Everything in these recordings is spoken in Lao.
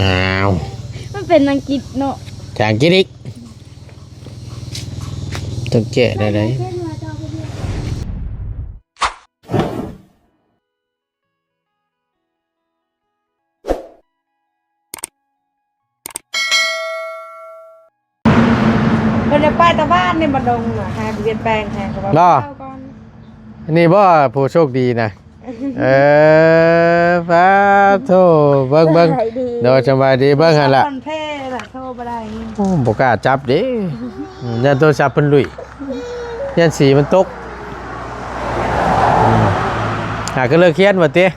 ອ້າວ ມັນເປັນອັງກິດເນາະ ພາສາອັງກິດອີກ ຕ້ອງແກ້ໄດ້ໃດ. ເພິ່ນຢາກໄປແຕ່ບ້ານໃນບ້ານດົງນະ ໃຫ້ໄປປ່ຽນແປງ ໃຫ້ເຂົາວ່າ ບໍ່ ເອົາກ່ອນ. ອັນນີ້ບໍ່ຜູ້ໂຊກດີນະ? ເອີ ປາໂທ ເບິ່ງ ເບິ່ງ ສະບາຍດີ ໂດຍ ສະບາຍດີ ເບິ່ງຫັ້ນລະ ມັນເພລະ ໂທບໍ່ໄດ້ ໂອ້ ບໍ່ກ້າຈັບເດ້ ອືມ ຢ້ານໂທລະສັບເພິ່ນຫຼຸຍ ຢ້ານສີມັນຕົກ ອືມ ຫາກໍເລີກຮຽນວ່າຕິ? ໂດຍ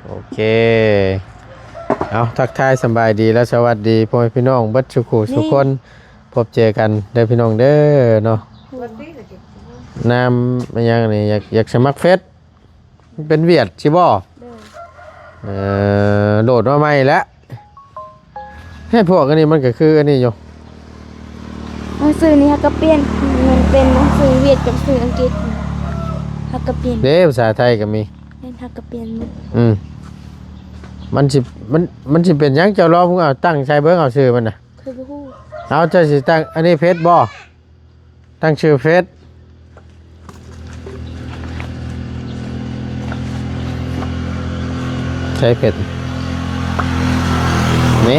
ໂອເຄ ເອົາ ທັກທາຍສະບາຍດີ ແລະ ສະຫວັດດີພໍ່ແມ່ພີ່ນ້ອງເບິດສູ່ຄູ່ສູ່ຄົນ ພົບເຈີກັນເດີພີ່ນ້ອງເດີເນາະ. ນາມຫຍັງນີ້ ຢາກ ຢາກສະໝັກເຟສ ມັນເປັນຫວຽດຊິບໍ່? ໂດຍ ເອີ ໂຫຼດມາໃໝ່ແລ້ວ. ເຮັດພວກອັນນີ້ມັນກໍຄືອັນນີ້ຢູ່ ໜັງສືນີ້ເຮົາກໍປ່ຽນ ມັນເປັນໜັງສືຫວຽດກັບໜັງສືອັງກິດ ເຮົາກໍປ່ຽນ ເດ້ ພາສາໄທກໍມີ ແມ່ນ ເຮົາກໍປ່ຽນໝົດ ອືມ ມັນຊິ ມັນ ມັນຊິເປັນຫຍັງ ເຈົ້າລອງເບິ່ງ ເອົາຕັ້ງໃສ່ເບິ່ງ ເອົາຊື່ມັນນະ ຂ້ອຍບໍ່ຮູ້ ເອົາ ເຈົ້າຊິຕັ້ງ ອັນນີ້ເຟສບໍ່? ຕັ້ງຊື່ເຟສ ໃຊ້ເຟສ ນີ້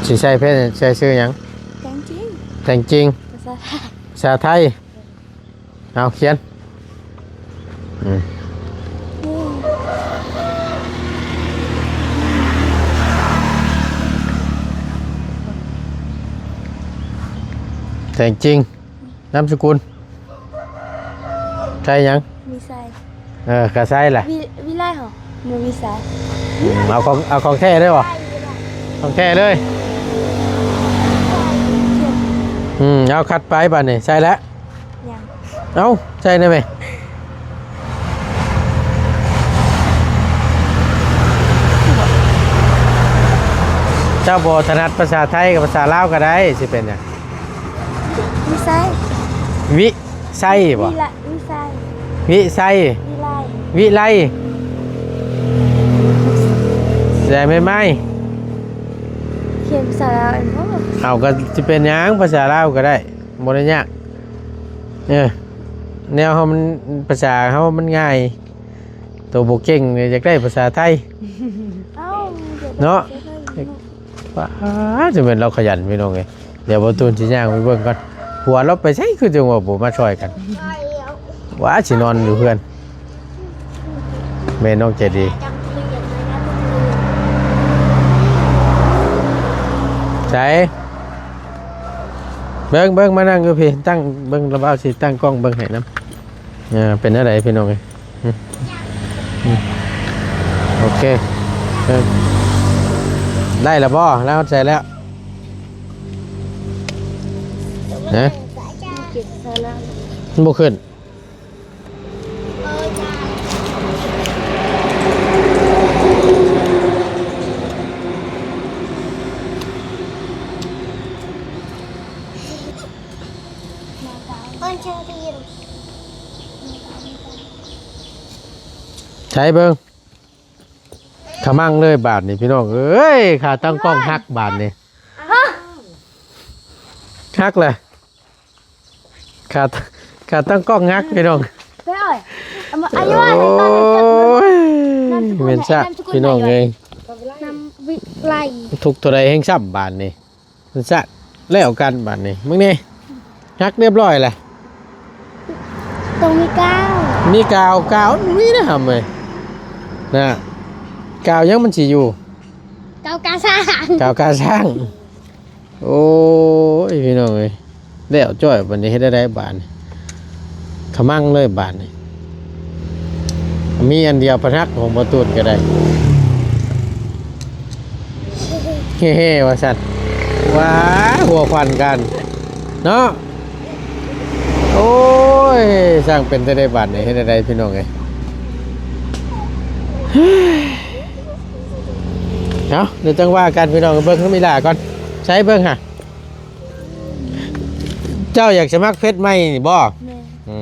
ຊິໃຊ້ເຟສ ໃຊ້ຊື່ຫຍັງ? ແຕ່ງຈິງ ແຕ່ງຈິງ ພາສາໄທ ພາສາໄທ ເອົາ ຂຽນ ອືມ ແຕ່ງຈິງ ນາມສະກຸນ ໄຊຫຍັງ? ວິໄຊ ເອີ ກະໄຊລະ ວິ ວິໄລເຮົາ ບໍ່ວິໄຊ ອືມ ເອົາຂອງ ເອົາຂອງແທ້ເລີຍບໍ່? ຂອງແທ້ເລີຍ ອືມ ເອົາ ຄັດໄປບາດນີ້ ໃສ່ແລ້ວ ຍັງ ເອົາ ໃສ່ໄດ້ໄໝ? ເຈົ້າບໍ່ຖະໜັດພາສາໄທກັບພາສາລາວກໍໄດ້ ຊິເປັນຫຍັງ? ວິໄຊ ວິໄຊບໍ່? ວິລະ ວິໄຊ ວິໄຊ ວິໄລ ວິໄລ ແຕ່ໄມ້ ຂຽນພາສາລາວເອງບໍ່? ເອົາ ກໍຊິເປັນຫຍັງ ພາສາລາວກໍໄດ້ ບໍ່ໄດ້ຍາກ ເອີ ແນວເຮົາມັນ ພາສາເຮົາມັນງ່າຍ ໂຕບໍ່ເກັ່ງນີ້ຢາກໄດ້ພາສາໄທ ເອົ້າ ເນາະ ວ້າ ຈະແມ່ນລາວຂະຫຍັນພີ່ນ້ອງເອີຍ. ດຽວບ່າວຕູນຊິຍ່າງໄປເບິ່ງກ່ອນ ຜົວລາວໄປໃສ ຄືຈັ່ງວ່າບໍ່ມາຊ່ອຍກັນ ວ່າຊິນອນຢູ່ເຮືອນ ແມ່ນ້ອງໃຈດີ ໃສ ເບິ່ງ ເບິ່ງ ມານັ່ງຢູ່ພີ້ ຕັ້ງເບິ່ງ ລະບ່າວຊິຕັ້ງກ້ອງເບິ່ງໃຫ້ນຳ. ເອີ ເປັນແນວໃດພີ່ນ້ອງເອີຍ? ອືມ ອືມ ໂອເຄ ເອີ ໄດ້ລະບໍ່? ແລ້ວໃສ່ແລ້ວ ຮະ? ມັນບໍ່ຂຶ້ນ. ໃຊ້ເບິ່ງ ຂະມັງເລີຍບາດນີ້ພີ່ນ້ອງເອີຍ ຂາຕັ້ງກ້ອງຫັກບາດນີ້ ຮະ ຫັກແຫຼະ ຂາ ຂາຕັ້ງກ້ອງຫັກພີ່ນ້ອງ ເອີຍ ໂອ້ຍ ແມ່ນຊະພີ່ນ້ອງເອີຍ ນຳວິໄລ ທຸກເທົ່າໃດແຮງຊ້ຳບາດນີ້. ມັນສະແລ້ວກັນບາດນີ້ ມຶງນີ້ ຫັກຮຽບຮ້ອຍແຫຼະ ຕ້ອງມີກາວ ມີກາວ ກາວມັນມີນະຫຳເອີຍ ນະ ກາວຫຍັງມັນຊິຢູ່ ກາວກາຊ້າງ ກາວກາຊ້າງ ໂອ້ຍ ພີ່ນ້ອງເອີຍ ແລ້ວຈ້ອຍບາດນີ້ ເຮັດແນວໃດບາດນີ້ ຂະມັງເລີຍບາດນີ້ ມີອັນດຽວພັດຮັກຂອງບໍ່ຕູນກໍໄດ້ ເຮໆ ວ່າຊັ້ນ ວ້າ ຫົວຂວັນກັນເນາະ ໂອ້ຍ ຊ່າງເປັນແຕ່ໃດບາດນີ້ ເຮັດແນວໃດພີ່ນ້ອງເອີຍ ເອົາ ດຽວຈັ່ງວ່າກັນພີ່ນ້ອງ ເບິ່ງນຳອີ່ຫຼ້າກ່ອນ ໃຊ້ເບິ່ງຫາ ເຈົ້າຢາກສະໝັກເຟສໃໝ່ນີ້ບໍ່? ແມ່ນ ອື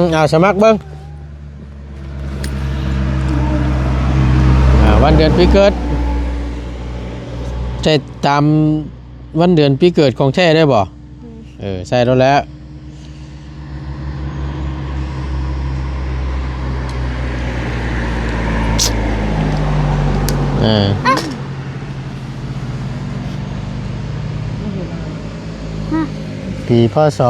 ມ ເອົາສະໝັກເບິ່ງ ອາ ວັນ ເດືອນປີເກີດ ໃສ່ຕາມວັນເດືອນປີເກີດຂອງແທ້ໄດ້ບໍ່? ເອີ ໃສ່ໂລດແຫຼະ. ເອີ ປີ ພ.ສ.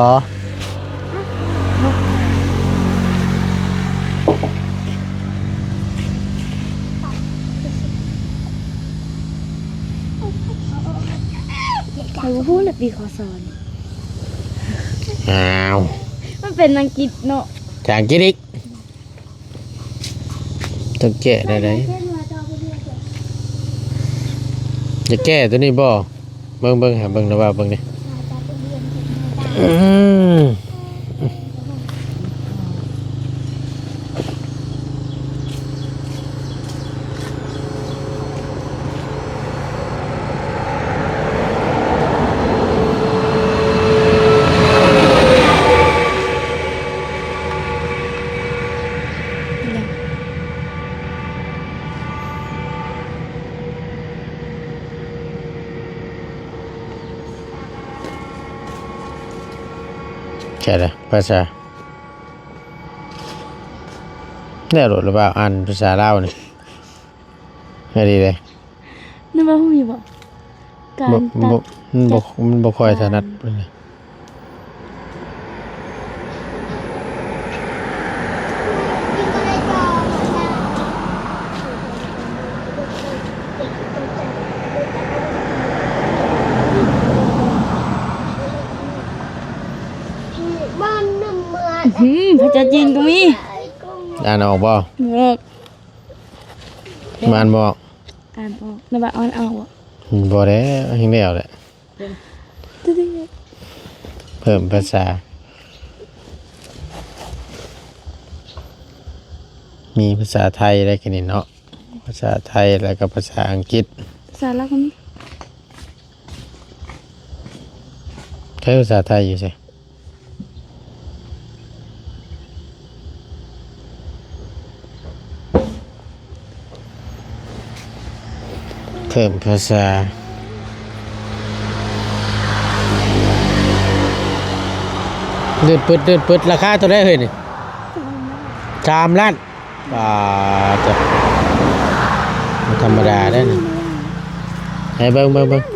ຂ້ອຍບໍ່ຮູ້ລະປີ ພ.ສ. ນີ້ ອ້າວ ມັນເປັນອັງກິດເນາະ ພາສາອັງກິດອີກ. ຕ້ອງແກ້ໄດ້ໃດ? ຈະແກ້ຕົວນີ້ບໍ່? ເບິ່ງ ເບິ່ງ ຫາເບິ່ງນະວ່າ ເບິ່ງນີ້ ອືມ. ໃຊ່ລະ ພາສາ ແນວໂລດລະບ່າວ ອ່ານພາສາລາວນີ້ ແນວດີເດ້. ນັ້ນວ່າຮູ້ຢູ່ບໍ່? ການ ບໍ່ ຕັດ ບໍ່ ມັນບໍ່ ຈັດ ມັນບໍ່ຄ່ອຍຖະໜັດປານໃດ. ອືມ ພາສາຈີນກໍມີ. ອ່ານອອກບໍ່? ບໍ່ອອກ. ອ່ານບໍ່ອອກ. ອ່ານບໍ່ອອກ ນະວ່າອ່ານອອກບໍ່? ບໍ່ແລ້ວ ແຮງແລ້ວແຫຼະ. ເພີ່ມພາສາ ມີພາສາໄທໄດ້ແຄ່ນີ້ເນາະ ພາສາໄທ ແລ້ວກໍພາສາອັງກິດ ພາສາລາວກໍມີ. ໃຊ້ພາສາໄທຢູ່ໃສ? ເພີ່ມພາສາ ເດີດປຶດ ເດີດປຶດ. ລາຄາເທົ່າໃດເຮີ້ຍນີ້? ສາມລ້ານ ສາມລ້ານ. ປາດໂທ້ ບໍ່ທຳມະດາເດ້ນີ້. ໃຫ້ເບິ່ງ ເບິ່ງ ເບິ່ງ ພາ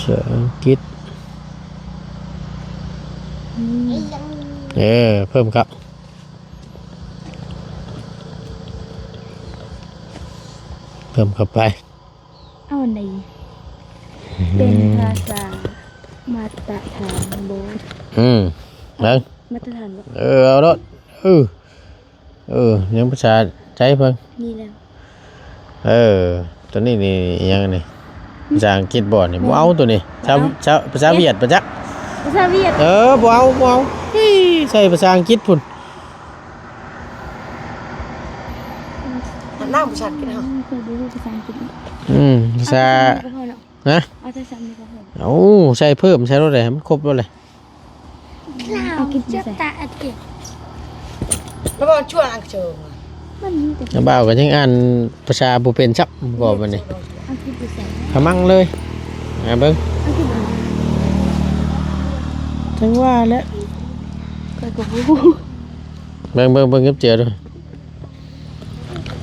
ສາອັງກິດ. ອືມ ເອີ ເພີ່ມຄັບ ເພີ່ມເຂົ້າໄປ. ເອົາອັນໃດ? ເປັນພາສາມາດຕະຖານບໍ່? ອືມ ເບິ່ງ ມາດຕະຖານບໍ່? ເອີ ເອົາໂລດ ເອີ. ເອີ ຍັງພາສາໄທເພິ່ນ ນີ້ແລ້ວ. ເອີ ຕົວນີ້ນີ້ ອີຫຍັງນີ້? ພາສາອັງກິດບໍ່ນີ້? ບໍ່ເອົາຕົວນີ້. ພາສາ ພາສາຫວຽດປະຈັກ ພາສາຫວຽດ. ເອີ ບໍ່ເອົາ ບໍ່ເອົາ. ເອີ ໃສ່ພາສາອັງກິດພຸ້ນ. ອັນນັ້ນພາສາອັງກິດເຮົາ ຂ້ອຍບໍ່ຮູ້ພາສາອັງກິດ. ອືມ ພາສາ ເອົາແຕ່ສ່ຳນີ້ກໍພໍເນາະ. ຮະ? ເອົາແຕ່ສ່ຳນີ້ກໍພໍ. ເອົາ ໃສ່ເພີ່ມໃສ່ໂລດເລີຍ ໃຫ້ມັນຄົບໂລດເລີຍ. ເອົາກິນຢູ່ໃສ? ລະບໍ່ຊວນອັງເຊີງ ມັນມີແຕ່ ລະບ່າວກໍຍັງອ່ານພາສາບໍ່ເປັນຊ້ຳ ກໍບັດນີ້ ອັງກິດຢູ່ໃສ? ຂະມັງເລີຍ ຫາເບິ່ງ ອັງກິດຢູ່ໃສ? ຈັ່ງວ່າແຫຼະ ຂ້ອຍກໍບໍ່ຮູ້. ເບິ່ງ ເບິ່ງ ເບິ່ງກັບເຈຍດູ.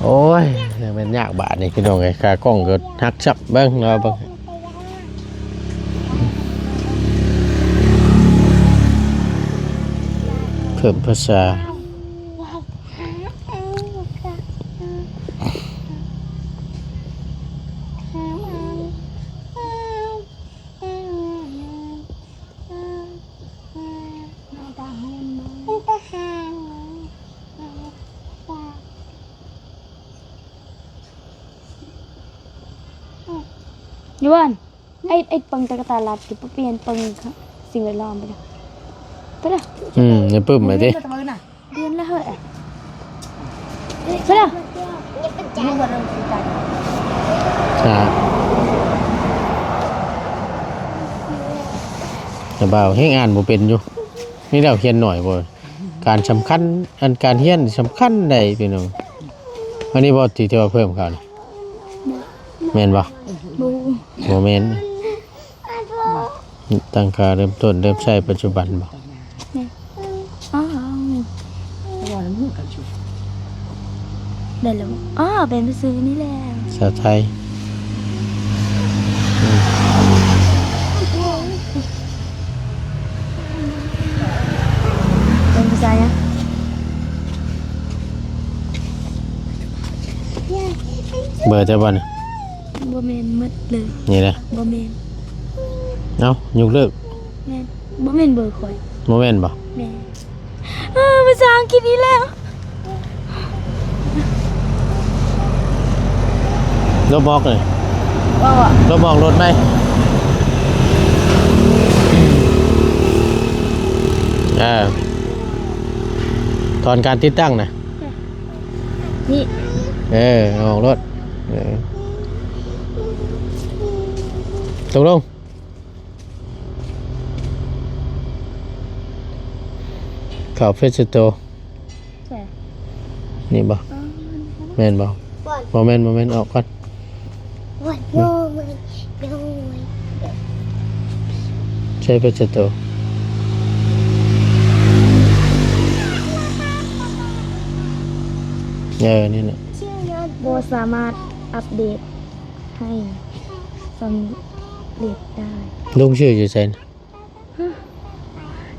ໂອ້ຍ ຍັງແມ່ນຍາກບາດນີ້ພີ່ນ້ອງເອີຍ ຂາກ້ອງກໍຫັກຊ້ຳ. ເບິ່ງ ລອເບິ່ງ ເພີ່ມພາສາ. ຍວນ ໄອ້ ໄອ້ເບິ່ງຕະກະຕາລັດ ຊິໄປປ່ຽນເບິ່ງສິ່ງແວດລ້ອມໄປເດີ ໄປເດີ. ອືມ ຢ່າປຶ້ມໄປຕິ. ເດືອນລະເຮີ້ຍ ເຊື່ອ ອ່າ ແຕ່ບ່າວແຮງອ່ານບໍ່ເປັນຢູ່ ນີ້ແຫຼະ ຂຽນໜ້ອຍບໍ່. ການສຳຄັນ ອັນການຮຽນສຳຄັນໃດ໋ພີ່ນ້ອງ. ອັນນີ້ບໍ່ ທີ່ ທີ່ວ່າເພີ່ມເຂົ້ານີ້ ແມ່ນບໍ່? ບໍ່ ບໍ່ແມ່ນ ຕັ້ງຄ່າເລີ່ມຕົ້ນ ເລີ່ມໃຊ້ປັດຈຸບັນບໍ່? ແມ່ນ ອ້າວ ໄດ້ແລ້ວບໍ່? ອໍ ເປັນຊື່ນີ້ແຫຼະ ສາວໄທ ເປັນພາສາຫຍັງ? ເບີເຈົ້າບໍ່ນີ້? ບໍ່ແມ່ນໝົດເລີຍ ນີ້ນະ ບໍ່ແມ່ນ ເອົ້າ ຍົກເລີກ ແມ່ນ ບໍ່ແມ່ນເບີຂ້ອຍ ບໍ່ແມ່ນບໍ່? ແມ່ນ ເອີ ພາສາອັງກິດອີກແລ້ວ ລົບອອກເລີຍ ບໍ່ ລົບອອກ ລົດໃໝ່ ເອີ ຖອນການຕິດຕັ້ງນະ ນີ້ ເອີ ເອົາອອກໂລດ ເອີ ຕົກລົງ ເຂົ້າເຟສສະໂຕ ໃສ່ ນີ້ບໍ່? ອໍ ແມ່ນບໍ່? ບໍ່ ບໍ່ແມ່ນ ບໍ່ແມ່ນ ອອກກ່ອນ ໂອ້ຍ ໂອ້ຍ ໂອ້ຍ ໃຊ້ເຟສສະໂຕ ເອີ ນີ້ແຫຼະ ບໍ່ສາມາດອັບເດດໃຫ້ສຳເລັດໄດ້ ລົງຊື່ຢູ່ໃສ?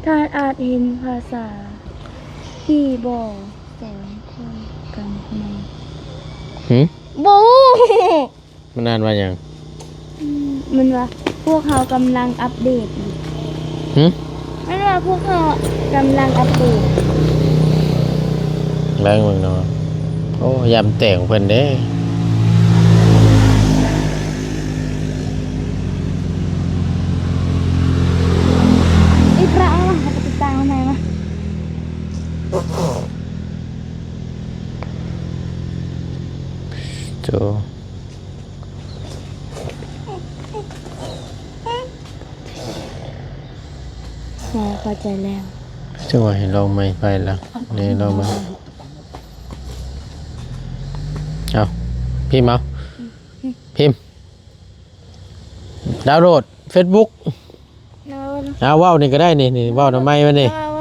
ທ່ານອາດເຫັນພາສາທີ່ບໍ່ສອນເທົ່າກັນໃນ ຫື? ບໍ່ຮູ້ ມັນອ່ານວ່າຫຍັງ? ອືມ ມັນວ່າພວກເຮົາກຳລັງອັບເດດຢູ່ ຫື? ມັນວ່າພວກເຮົາກຳລັງອັບເດດ ເບິ່ງເບິ່ງເນາະ ໂອ້ ຢ້ານແຕກຂອງເພິ່ນເດ້. ອີກລະ ເອົາວະ ເຮົາກໍຕິດຕັ້ງໃໝ່ມາ ໂຕ ເຂົ້າໃຈແລ້ວ ຈັ່ງວ່າໃຫ້ລອງໃໝ່ໄປລະ ນີ້ລອງໃໝ່ ເອົາ ພິມເອົາ ພິມ ດາວໂຫຼດເຟສບຸກ ເອົາ ເອົາ ເວົ້ານີ້ກໍໄດ້ນີ້ ນີ້ເວົ້ານຳໄມມັນນີ້ ເອົາ ເອົາ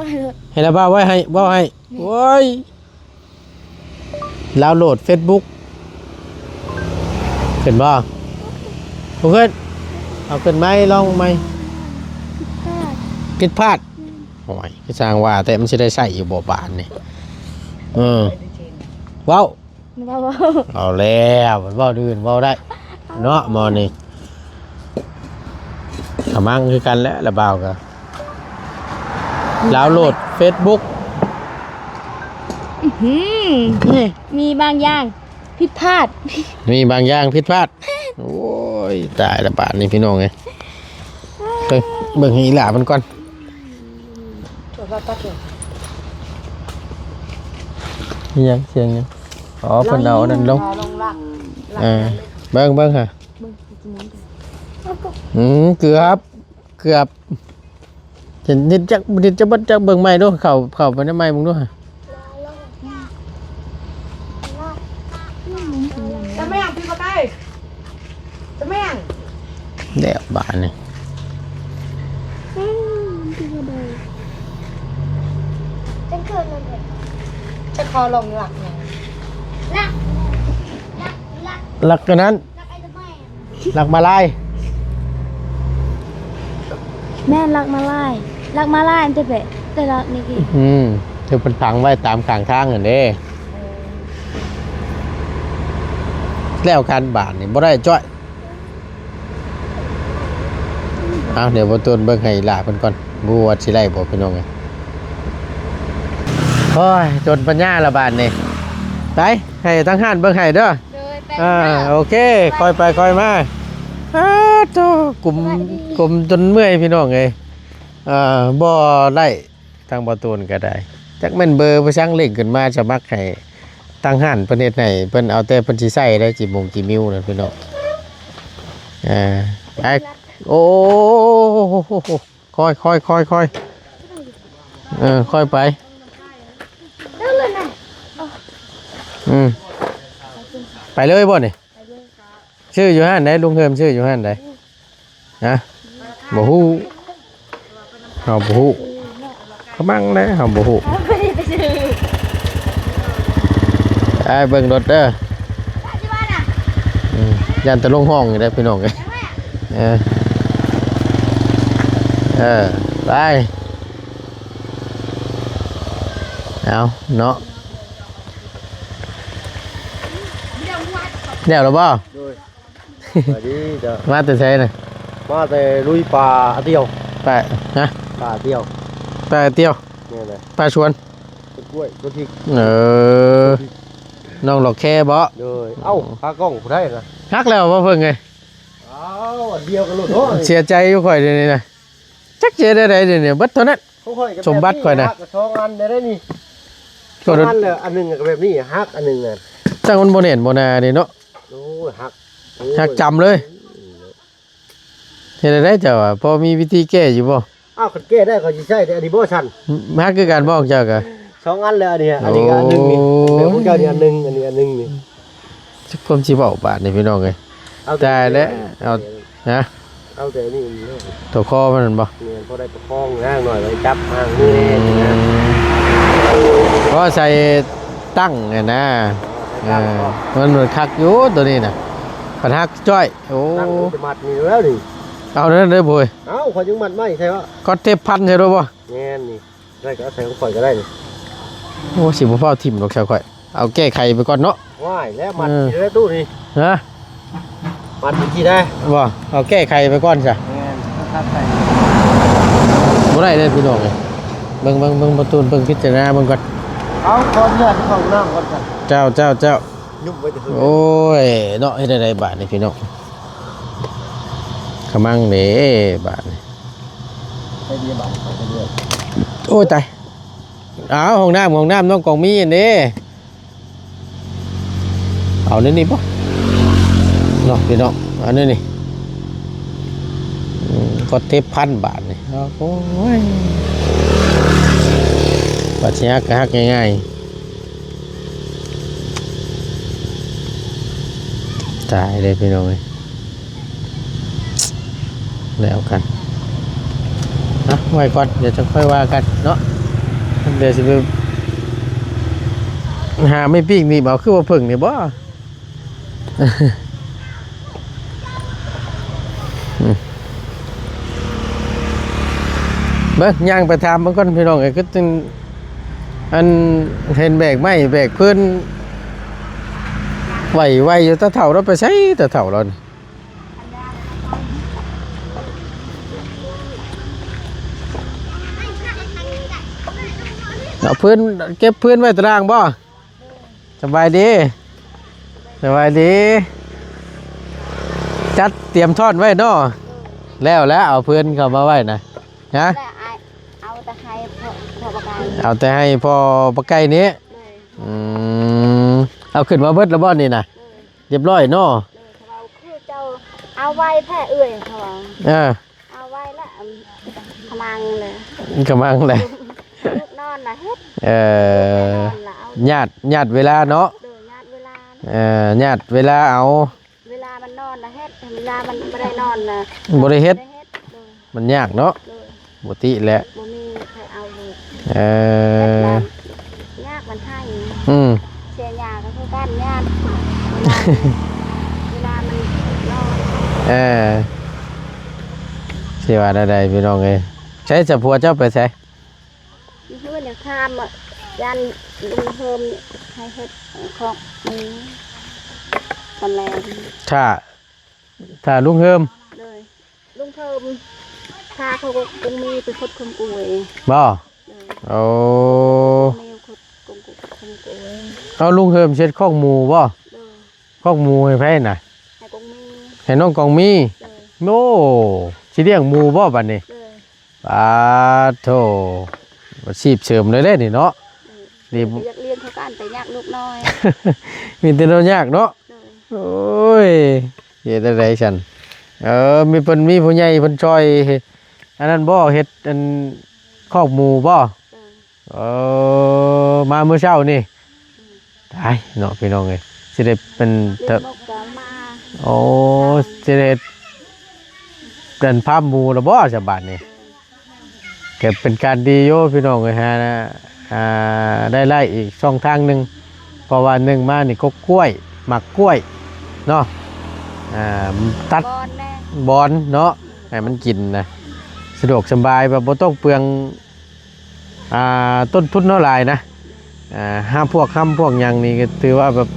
ໃຫ້ລະເວົ້າໄວ້ໃຫ້ ເວົ້າໃຫ້ ໂອ້ຍ ດາວໂຫຼດເຟສບຸກ ຂຶ້ນບໍ່? ບໍ່ຂຶ້ນ ເອົາຂຶ້ນໃໝ່ ລອງໃໝ່ ຜິດພາດ ຜິດພາດ ໂອ້ຍ ຄືຊ່າງວ່າແຕ່ ມັນຊິໄດ້ໃຊ້ຢູ່ບໍ່ບາດນີ້ ເອີ ເວົ້າ ເວົ້າ ເວົ້າ ເອົາແລ້ວ ມັນເວົ້າອື່ນເວົ້າໄດ້ເນາະ ໝໍນີ້ ກະມັງຄືກັນແຫຼະ ລະບ່າວກະ ດາວໂຫຼດເຟສບຸກ ອືຫື ນີ້ ມີບາງຢ່າງຜິດພາດ ມີບາງຢ່າງຜິດພາດ ໂອ້ຍ ຕາຍລະບາດນີ້ພີ່ນ້ອງເອີຍ ເບິ່ງ ເບິ່ງໃຫ້ອີ່ຫຼ້າມັນກ່ອນ ອີ່ຫຍັງ ສຽງຫຍັງ? ອໍ ເພິ່ນເອົາອັນນັ້ນລົງ ເອີ ເບິ່ງ ເບິ່ງຫາ ອືມ ເກືອບ ເກືອບ ເຫັນ ເຫັນຈັກ ເຫັນຈັກເບິດຈັກ ເບິ່ງໃໝ່ດູ ເຂົ້າ ເຂົ້າໄປໃນໃໝ່ເບິ່ງດູຫາ ຈະແມ່ງ ພີ່ບໍ່ໄດ້ ຈະແມ່ງ ແລ້ວບາດນີ້ ຈະຂໍລົງຫຼັກຫຍັງ ຫຼັກ ຫຼັກ ຫຼັກ ຫຼັກອັນນັ້ນ ຫຼັກມາລາຍ ແມ່ນຫຼັກມາລາຍ ຫຼັກມາລາຍ ອັນແຕ່ແປະ ແຕ່ຫຼັກນີ້ ອືມ ຖືເພິ່ນຝັງໄວ້ຕາມຂ້າງທາງຫັ້ນເດ້ ແລ້ວກັນບາດນີ້ ບໍ່ໄດ້ຈ້ອຍ ເອົາ ດຽວບໍ່ຕູນເບິ່ງໃຫ້ອີ່ຫຼ້າເພິ່ນກ່ອນ ບໍ່ຮູ້ວ່າຊິໄດ້ບໍ່ ພີ່ນ້ອງເອີຍ ໂອ້ຍ ຈົນປັນຍາລະບາດນີ້ ໄປ ໃຫ້ທາງຮ້ານເບິ່ງໃຫ້ເດີ ໂດຍ ໄປ ອ່າ ໂອເຄ ຄ່ອຍໄປຄ່ອຍມາ ອາໂທ້ ກຸມ ກຸມຈົນເມື່ອຍ ພີ່ນ້ອງເອີຍ ອ່າ ບໍ່ໄດ້ ທາງບໍ່ຕູນກໍໄດ້ ຈັກແມ່ນເບີໄປສັງ ເລັ່ງຂຶ້ນມາສະໝັກໃຫ້ທາງຮ້ານເພິ່ນເຮັດໃຫ້ ເພິ່ນເອົາແຕ່ເພິ່ນຊິໃຊ້ໄດ້ ຈີ່ມົງຈີ່ມິວນັ້ນ ພີ່ນ້ອງ ອ່າ ໄປ ໂອ້ ຄ່ອຍໆໆໆ ເອີ ຄ່ອຍໄປ ອືມ ໄປເລີຍບໍ່ນີ້? ຊື້ຢູ່ຮ້ານໃດ? ລຸງເຮີມຊື້ຢູ່ຮ້ານໃດ? ຮະ? ບໍ່ຮູ້ ເຮົາບໍ່ຮູ້ ຂະມັງແຫຼະ ເຮົາບໍ່ຮູ້. ໄປເບິ່ງລົດເດີ. ອືມ ຢ້ານແຕ່ລົງຫ້ອງນີ້ແຫຼະພີ່ນ້ອງເອີຍ. ເອີ ເອີ ໄປ ເອົາເນາະ. ແລ້ວລະບໍ່? ໂດຍ ສະບາຍດີເຈົ້າ. ມາແຕ່ໃສນະ? ມາແຕ່ລຸຍປ່າອາຕຽວ. ປ່າ ຮະ? ປ່າອາຕຽວ. ປ່າອາຕຽວ? ແມ່ນແຫຼະ. ປ່າສວນ? ສວນກ້ວຍ ສວນພິກ. ເອີ ນ້ອງຫຼອກແຄບໍ? ໂດຍ. ເອົ້າ ຂາກ້ອງຜູ້ໃດນະ? ຫັກແລ້ວບໍ່ເພິ່ງເອີຍ? ເອົ້າ ອັນດຽວກັນໂລດເນາະ. ເສຍໃຈຢູ່ຂ້ອຍດຽວນີ້ນະ ຈັກຊິເຮັດແນວໃດດຽວນີ້ ເບິດເທົ່ານັ້ນ. ຂອງຂ້ອຍກໍ ສົມບັດຂ້ອຍນະ ແບບນີ້ ຫັກສອງອັນໄດ້ນີ້. ສອງອັນແລ້ວ ອັນໜຶ່ງກໍແບບນີ້ ຫັກອັນໜຶ່ງນະ. ຈັ່ງມັນບໍ່ແໜ້ນບໍ່ໜາເດ້ເນາະ. ໂອ້ຍ ຫັກ ໂອ້ຍ ຫັກຈຳເລີຍ. ເຮັດແນວໃດເຈົ້າວ່າ ພໍມີວິທີແກ້ຢູ່ບໍ່? ອ້າວ ຄັນແກ້ໄດ້ຂ້ອຍຊິໃຊ້ແຕ່ອັນນີ້ບໍ່ຊັ້ນ? ຫັກຄືກັນບໍ່ຂອງເຈົ້າກະ? ສອງອັນແລ້ວ ອັນນີ້ ອັນນີ້ກໍອັນໜຶ່ງນີ້. ໂອ້ຍ ຂອງເຈົ້ານີ້ອັນໜຶ່ງ ອັນນີ້ອັນໜຶງນີ້. ຈັກຄວາມຊິເວົ້າບາດນີ້ພີ່ນ້ອງເອີຍ. ເອົາແຕ່ ຕາຍແລ້ວ ນີ້ ເອົາ ຮະ? ເອົາແຕ່ນີ້ເລີຍ ຕົວຄໍມັນແມ່ນບໍ່? ແມ່ນ ພໍໄດ້ປະຄອງນາງໜ້ອຍ ໄວ້ຈັບຫາງມືແດ່ນະ. ອືມ ເພາະໃສ່ຕັ້ງຫັ້ນນະ. ເອີ ໃສ່ຕັ້ງ ເອີ ເພາະມັນ ມັນຄັກຢູ່ຕົວນີ້ນະ ພັດຫັກຈ້ອຍ. ໂອ້ ຕັ້ງມັນຈະມັດນີ້ແລ້ວນີ້. ເອົານັ້ນເດີໂບຍ. ເອົ້າ ຂ້ອຍຍັງມັດໄວ້ໃສ່ວະ ກໍເທບພັນໃສ່ໂລດບໍ່? ແມ່ນນີ້. ໄດ້ກໍເອົາໃສ່ຂອງຂ້ອຍກໍໄດ້ນີ້. ໂອ້ ຊິບໍ່ຟ້າວຖິ້ມດອກຊາວຂ້ອຍ ເອົາແກ້ໄຂໄປກ່ອນເນາະ. ວ້າຍ ແລ້ວມັດ ເອີ ຊິໄດ້ຕູ້ນີ້ ຮະ? ມັດອີກທີໄດ້ບໍ່? ເອົາແກ້ໄຂໄປກ່ອນຊະ. ແມ່ນ ຄັກໄປ ບໍ່ໄດ້ເດີພີ່ນ້ອງເອີຍ. ເບິ່ງ ເບິ່ງ ເບິ່ງປະຕູ ເບິ່ງພິຈາລະນາເບິ່ງກ່ອນ. ເອົາ ຂໍອະນຸຍາດເຂົ້າຫ້ອງນ້ຳກ່ອນຊະ. ເຈົ້າ ເຈົ້າ ເຈົ້າ. ຍຸບໄວ້ແຕ່ເທິງ. ໂອ້ຍເນາະ ເຮັດແນວໃດບາດນີ້ພີ່ນ້ອງ ຂະມັງເດ້ບາດນີ້. ໂອ້ຍຕາຍ. ອ້າວ ຫ້ອງນ້ຳ ຫ້ອງນ້ຳນ້ອງກອງມີອັນນີ້ ເອົາໃນນີ້ບໍ່ເນາະພີ່ນ້ອງ? ເອົາໃນນີ້ ອືມ ກໍເທບພັນບາດນີ້. ໂອ້ຍ ບາດຊິຫັກກໍຫັກງ່າຍໆ. ຕາຍເດ້ພີ່ນ້ອງເອີຍ ແລ້ວກັນ ເອົາໄວ້ກ່ອນ ດຽວຈັ່ງຄ່ອຍວ່າກັນເນາະ. ດຽວຊິໄປຫາໄມ້ປີກນີ້ບໍ່ ຄືວ່າເພິ່ງນີ້ບໍ່? ອືມ ເບິ່ງ ຍ່າງໄປຖາມເບິ່ງກ່ອນພີ່ນ້ອງເອີຍ. ຄືຈັ່ງ ອັນ ເຫັນແບກໄມ້ແບກພື້ນໄຫວໆຢູ່ ຕາເຖົ້າລາວໄປໃສ ຕາເຖົ້າລາວນີ້? ເອົາພື້ນ ເກັບພື້ນໄວ້ຕາລ່າງບໍ່? ສະບາຍດີ ສະບາຍດີ. ຈັດຕຽມທ້ອນໄວ້ເນາະ. ແລ້ວແຫຼະ ເອົາພື້ນເຂົ້າມາໄວ້ນະ. ຮະ? ແລ້ວອ້າຍເອົາແຕ່ໃຫ້ພໍ່ ພໍ່ປາໄກ່ ເອົາແຕ່ໃຫ້ພໍ່ປາໄກ່ນີ້. ໂດຍ. ອືມ ເອົາຂຶ້ນມາເບິດແລ້ວບໍ່ນີ້ນະ? ໂດຍ. ຮຽບຮ້ອຍເນາະ. ໂດຍ. ເຂົາເວົ້າຄືເຈົ້າເອົາໄວແທ້ເອື້ອຍ ເຂົາວ່າ. ເອີ. ເອົາໄວ້ລະ ຂະມັງແຫຼະ ຂະມັງແຫຼະ. ລູກນອນລະເຮັດ. ເອີ ນອນລະເອົາ. ຍາດ ຍາດເວລາເນາະ. ໂດຍ ຍາດເວລາ. ເອີ ຍາດເວລາເອົາ. ເວລາມັນນອນລະເຮັດ ເວລາມັນບໍ່ໄດ້ນອນລະບໍ່ໄດ້ເຮັດ. ບໍ່ໄດ້ເຮັດ. ໂດຍ. ມັນຍາກເນາະ. ໂດຍ. ບໍ່ຕິແຫຼະ ບໍ່ມີໃຜເອົາລູກ. ເອີ ຍາກມັນໃຫ້. ອືມ ເສຍຫຍ້າກໍຄືກັນ ຍາກ ເວລາ ເວລາມັນນອນ. ເອີ ຊິວ່າແນວໃດພີ່ນ້ອງເອີຍ. ໃສສະ ຜົວເຈົ້າໄປໃສ? ຢູ່ເຮືອນ ຢາກຖາມວ່າ ຢ້ານລຸງເຮີມໃຫ້ເຮັດຂອງໝູຕອນແລງ. ຖ້າ ຖ້າລຸງເຮີມ. ໂດຍ. ລຸງເຮີມ ພາເຂົາກໍຄົງມີໄປຂຸດຂົງກວຍ. ບໍ່? ໂດຍ. ໂອ້ ມີຂຸດຂົງ ຂົງກວຍ. ເອົາ ລຸງເຮີມເຮັດຄອກໝູບໍ່? ໂດຍ. ຄອກໝູໃຫ້ໃຜນະ? ໃຫ້ກົງມີ. ໃຫ້ນ້ອງກົງມີ. ໂດຍ. ໂອ້ ຊິລ້ຽງໝູບໍ່ບັດນີ້? ໂດຍ. ປາດໂທ້ ອາຊີບເສີມເລີຍເດ້ນີ້ເນາະ. ໂດຍ. ນີ້ ຢາກລ້ຽງເຂົາກັນ ແຕ່ຍາກລູກນ້ອຍ ມີແຕ່ແນວຍາກເນາະ. ໂດຍ. ໂອ້ຍ ເຮັດຈັ່ງໃດຊັ້ນ? ເອີ ມີເພິ່ນ ມີຜູ້ໃຫຍ່ເພິ່ນຊ່ອຍ ອັນນັ້ນບໍ່ ເຮັດອັນຄອກໝູບໍ່? ໂດຍ. ເອີ ມາມື້ເຊົ້ານີ້. ອືມ. ຕາຍເນາະ ພີ່ນ້ອງເອີຍ ຊິໄດ້ເປັນ ເຮັດໝົກກໍມາ ໂອ້ ຊິໄດ້ເຮັດ ເປັນຟາມໝູແລ້ວບໍ່ສະບາດນີ້? ກໍເປັນການດີຢູ່ພີ່ນ້ອງເອີຍ ຫາ ອ່າ ລາຍໄດ້ອີກຊ່ອງທາງໜຶ່ງ ເພາະວ່າໜຶ່ງມານີ້ກໍກ້ວຍ ໝາກກ້ວຍເນາະ ອ່າ ຕັດ ບອນແດ່ ບອນເນາະ ໃຫ້ມັນກິນນະ ສະດວກສະບາຍ ແບບບໍ່ຕ້ອງເປືອງ ອ່າ ຕົ້ນທຶນເຮົາຫຼາຍນະ ອ່າ ຫາພວກຮຳພວກຫຍັງນີ້ກໍຖືວ່າແບບ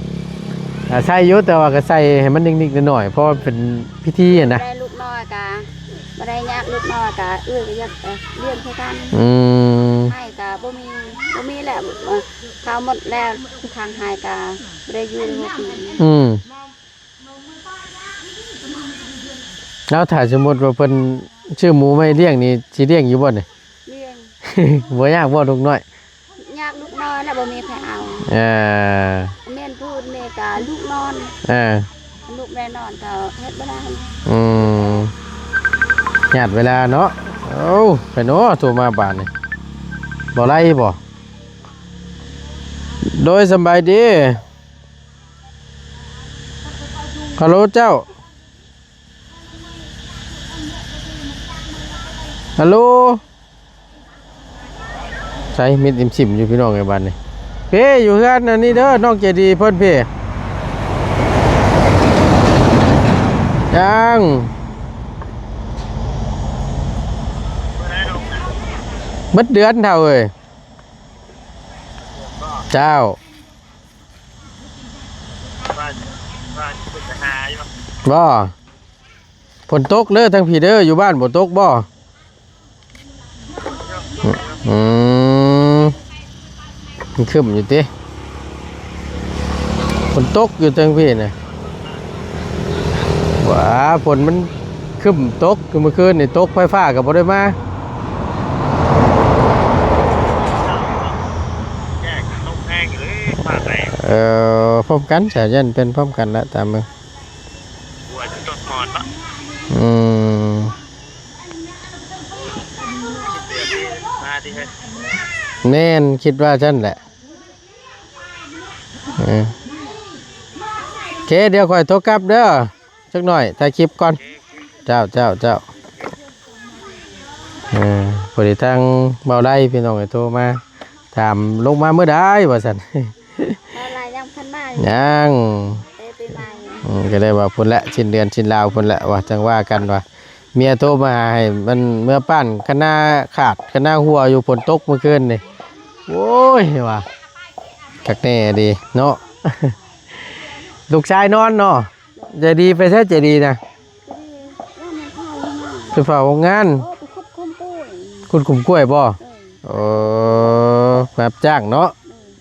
ອ່າ ໃຊ້ຢູ່ ແຕ່ວ່າກໍໃສ່ໃຫ້ມັນນິດໆໜ້ອຍໆ ເພາະວ່າເປັນພິທີຫັ້ນນະ ໄດ້ລູກນ້ອຍກະ ບໍ່ໄດ້ຍາກ ລູກນ້ອຍກະເອື້ອຍກໍຢາກ ເອີ ລ້ຽງຄືກັນ ອືມ ໄຮ່ກະບໍ່ມີ ບໍ່ມີແຫຼະ ເອີ ເຂົ້າໝົດແລ້ວ ທາງໄຮ່ກະບໍ່ໄດ້ຢູ່ ອືມ ແລ້ວຖ້າສົມມຸດວ່າເພິ່ນຊື້ໝູມາໃຫ້ລ້ຽງນີ້ ຊິລ້ຽງຢູ່ບໍ່ນີ້? ລ້ຽງ ບໍ່ຍາກບໍ່ລູກນ້ອຍ? ຍາກລູກນ້ອຍແລ້ວບໍ່ມີໃຜເອົາ ເອີ ແມ່ນຜູ້ແມ່ກະລູກນອນ ເອີ ລູກໄດ້ນອນກໍເຮັດບໍ່ໄດ້ ອືມ ຍາດເວລາເນາະ ໂອ້ ໃຜເນາະໂທມາບາດນີ້ ບໍ່ໄລ່ບໍ່? ໂດຍ ສຳບາຍດີ ຮັລໂຫຼເຈົ້າ ຮັລໂຫຼ ໃສມິດອິມຊິມຢູ່ພີ່ນ້ອງເອີຍບາດນີ້ ເພ ຢູ່ເຮືອນອັນນີ້ເດີ ນ້ອງໃຈດີເພິ່ນເພ ຍັງ ເບິດເດືອນເຖົ້າເອີຍ ເຈົ້າ ວ່າ ວ່າຊິໄປຫາຢູ່ ບໍ່? ຝົນຕົກເດີ ທາງພີ້ເດີ ຢູ່ບ້ານບໍ່ຕົກບໍ່? ອືມ ມັນຄຶ້ມຢູ່ຕິ ຝົນຕົກຢູ່ທາງພີ້ນະ ວ້າ ຝົນມັນຄຶ້ມຕົກ ຄືມື້ຄືນນີ້ຕົກ ໄຟຟ້າກໍບໍ່ໄດ້ມາ ແຍກຕົກແຮງຢູ່ເດ້ ພາກໃດ ເອີ ພ້ອມກັນ ສາຍຢັນເປັນພ້ອມກັນລະ ຕາມເບິ່ງ ຫົວຈະຕົກໝອນເນາະ ອືມ ມາຕິເຮີ້ຍ ແມ່ນ ຄິດວ່າຊັ້ນແຫຼະ ເອີ ໂອເຄ ດຽວຂ້ອຍໂທກັບເດີ ຈັກໜ້ອຍ ຖ່າຍຄລິບກ່ອນ ເຈົ້າ ເຈົ້າ ເຈົ້າ ເອີ ພໍດີທາງເບົາໄລພີ່ນ້ອງເອີຍໂທມາ ຖາມລົງມາມື້ໃດວ່າຊັ້ນ ເຮົາລະຍັງພັນມາຢູ່ ຍັງ ເອີ ປີໃໝ່ ອືມ ກໍໄດ້ວ່າພຸ້ນແຫຼະ ສິ້ນເດືອນສິ້ນລາວພຸ້ນແຫຼະ ວ່າຈັ່ງວ່າກັນວ່າ ເມຍໂທມາຫາໃຫ້ມັນເມືອປ້ານຄະນາຂາດຄະນາຮົ່ວຢູ່ ຝົນຕົກມື້ຄືນນີ້ ໂອ້ຍ ວ່າຄັກແນ່ດີເນາະ ລູກຊາຍນອນເນາະ ໃຈດີໄປໃສ ໃຈດີນະ ໄປເຝົ້າໂຮງງານ ໂອ້ ໄປຂຸດຂຸມກ້ວຍ ຂຸດຂຸມກ້ວຍບໍ່? ເອີ ເອີ ໄປຮັບຈ້າງເນາະ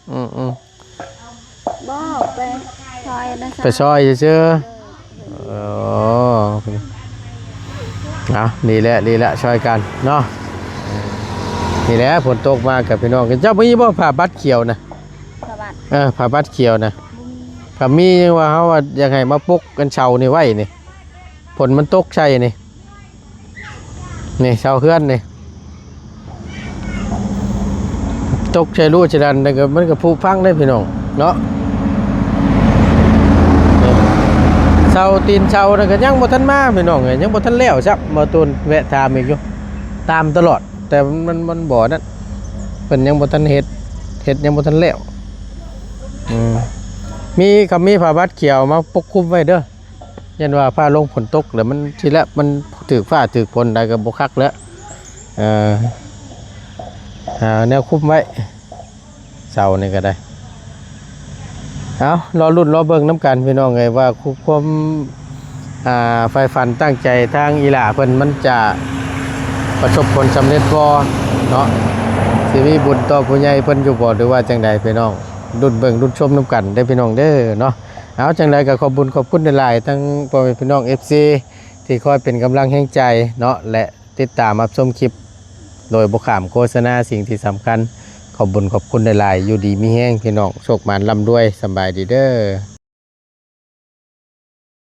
ເອີ ອືມໆ ບໍ່ ໄປຊ່ອຍນະ ໄປຊ່ອຍຊື່ໆ ເອີ ເອີ ເອົາ ນີ້ແຫຼະ ນີ້ແຫຼະ ຊ່ອຍກັນເນາະ ນີ້ແຫຼະ ຝົນຕົກມາກັບພີ່ນ້ອງ ເຈົ້າມີບໍ່ຜ້າບັດຂຽວນະ? ຜ້າບັດ ເອີ ຜ້າບັດຂຽວນະ ບໍ່ມີ ຖ້າມີ ຍັງວ່າເຮົາວ່າຢາກໃຫ້ມາປົກອັນເສົານີ້ໄວ້ນີ້ ຝົນມັນຕົກໃສ່ນີ້ ນີ້ເສົາເຮືອນນີ້ ຕົກໃສ່ຮູໃສ່ດັນ ແລ້ວກໍມັນກໍຜຸພັງເດ້ພີ່ນ້ອງເນາະ ນີ້ເສົາ ຕີນເສົານັ້ນກໍຍັງບໍ່ທັນມາພີ່ນ້ອງເອີຍ ຍັງບໍ່ທັນແລ້ວຊ້ຳ ບໍ່ຕູນແວະຖາມອີກຢູ່ ຕາມຕະຫຼອດ ແຕ່ມັນ ມັນບໍ່ນັ້ນ ເພິ່ນຍັງບໍ່ທັນເຮັດ ເຮັດຍັງບໍ່ທັນແລ້ວ ອືມ ມີ ຄັນມີຜ້າບັດຂຽວມາປົກຄຸມໄວ້ເດີ ຢ້ານວ່າຟ້າລົງຝົນຕົກແລ້ວມັນ ທີແລກມັນຖືກຟ້າຖືກຝົນໃດກໍບໍ່ຄັກແລ້ວ ເອີ ຫາແນວຄຸມໄວ້ ເສົານີ້ກໍໄດ້ ເອົາ ລໍລຸ້ນລໍເບິ່ງນຳກັນພີ່ນ້ອງເອີຍ ວ່າຄວາມ ອ່າ ໃຝ່ຝັນຕັ້ງໃຈທາງອີ່ຫຼ້າເພິ່ນ ມັນຈະປະສົບຜົນສຳເລັດບໍ່ເນາະ ຊິມີບຸນຕໍ່ຜູ້ໃຫຍ່ເພິ່ນຢູ່ບໍ່ ຫຼືວ່າຈັ່ງໃດພີ່ນ້ອງ ລຸ້ນເບິ່ງລຸ້ນຊົມນຳກັນເດີພີ່ນ້ອງເດີເນາະ ເອົາ ຈັ່ງໃດກໍຂອບບຸນຂອບຄຸນຫຼາຍໆ ທັງພໍ່ແມ່ພີ່ນ້ອງເອັຟຊີ ທີ່ຄອຍເປັນກຳລັງແຮງໃຈເນາະ ແລະ ຕິດຕາມຮັບຊົມຄລິບໂດຍບໍ່ຂ້າມໂຄສະນາ ສິ່ງທີ່ສຳຄັນ ຂອບບຸນຂອບຄຸນຫຼາຍໆ ຢູ່ດີມີແຮງພີ່ນ້ອງ ໂຊກໝານລ່ຳລວຍ ສຳບາຍດີເດີ.